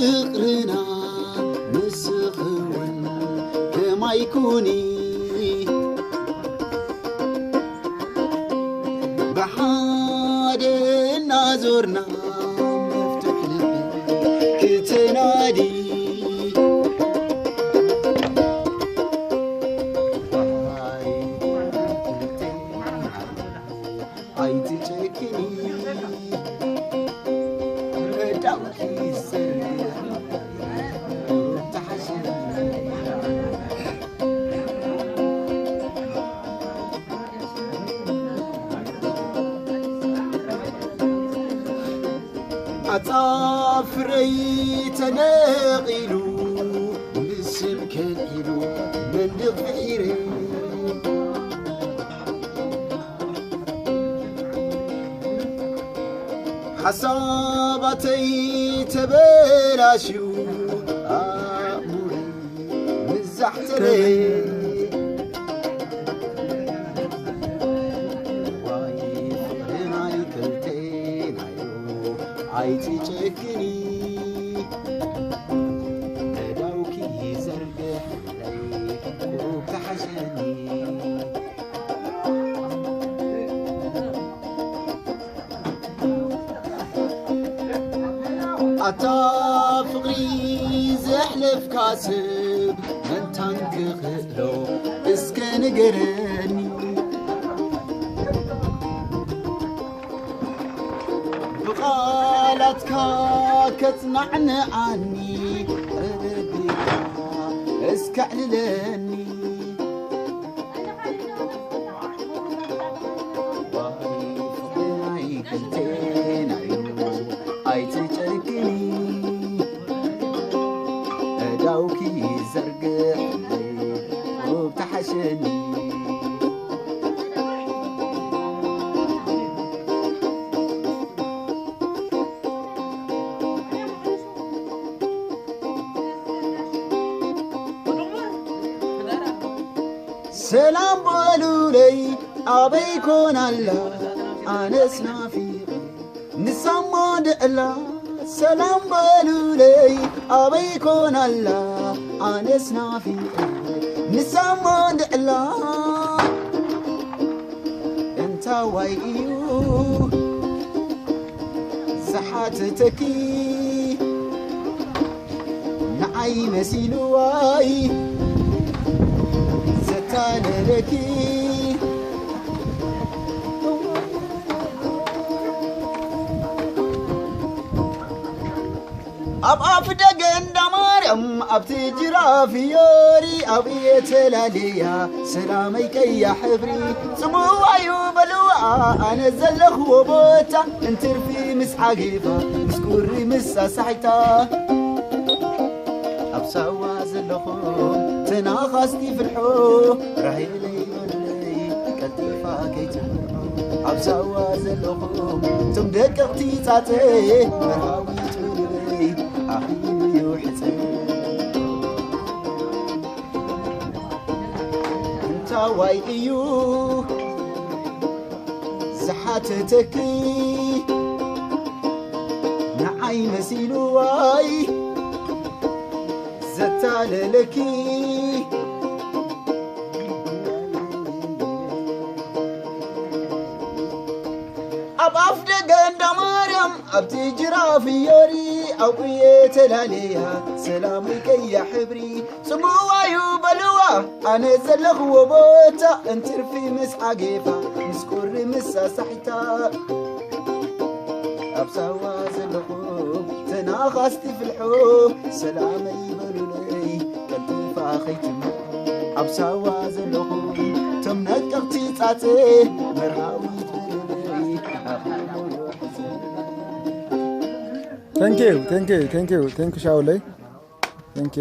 ፍቕርና ንስኺ እውን ከማይ ኩኒ። ብሓደ እናዞርና መፍትሕ ልቢ ክተናዲ። ኣይትጨክኒ፣ ዳውኪ ይሰርሕ ተሓሸኒ። ኣጻፍረይ ተነቒሉ፣ ብስም ከልኢሉ መንድቕ ብሒረ። ሓሳባተይ ተበላሽዩ፣ ኣእምሮይ ምዛሕተረ። ዋይ ፍቕሪ ናይ ክልቴናዮ፣ ኣይትጨክኒ፣ እዳውኪ ዘርግሕለይ፣ ቁሩብ ተሓሸኒ። ኣታ ፍቕሪ ዘሕለፍካ ሰብ፣ መንታን ክኽእሎ እስከ ንገረኒ። ብቓላትካ ከጽናዕንዓኒ፣ ረዲኻ እስከ ኣዕልለኒ። ዋይ ፍቕሪ ናይ ክልቴናዩ፣ ኣይትጨክኒ፣ እዳውኪ ዘርግሕለይ፣ ቁሩብ ተሓሸኒ። ሰላም በሉለይ ኣበይ ኮን ኣላ ኣነስ ናፊቐ ንሳማ ድዕላ። ሰላም በሉለይ ኣበይ ኮን ኣላ ኣነስ ናፊቐ ንሳማ ድዕላ። እንታዋይ እዩ ዝሓተተኪ ንዓይ መሲልዋይ ዘታለለኪ። ኣብ ኣፍ ደገ እንዳ ማርያም ኣብቲ ጅራፍ ዮሪ ኣብ እየ ተላልያ ሰላመይ ቀያ ሕብሪ ጽምዋዩ በልዋ ኣነ ዘለኽዎ ቦታ እንትርፊ ምስ ዓጌፋ ምስ ቁሪ ምስ ሳሳሒታ ኣብ ሳዋ ዘለኹም ተናኻስቲ ፍልሖ ራሄለይ በሉለይ ቀልጢፋ ከይትምርዖ ኣብ ሳዋ ዘለኹም እቶም ደቀቕቲ ጻጸ መርሃዊት በሉለይ ኣኺሉ እዩ ሕጸ። እንታዋይ እዩ ዝሓተተኪ ንዓይ መሲልዋይ ዘታለለኪ። ኣብ ኣፍ ደገ እንዳ ማርያም ኣብቲ ጅራፍ ዮሪ ኣብየ ተላለያ ሰላመይ ቀያ ሕብሪ ጽምዋዩ በልዋ ኣነ ዘለኽዎ ቦታ እንትርፊ ምስ ዓጌፋ ምስ ቁሪ ምስ ሳሳሒታ ኣብ ሳዋ ዘለኹም ተናኻስቲ ፍልሑ ሰላመይ በሉለይ ቀልጢፋ ኸይትምዑ ኣብ ሳዋ ዘለኹም ቶም ነቀቕቲ ጻጸ መርሃዊት በሉለይ ኣኺሉ ሕዘን። Thank you, thank you, thank you, thank you ሻውለይ። Thank you.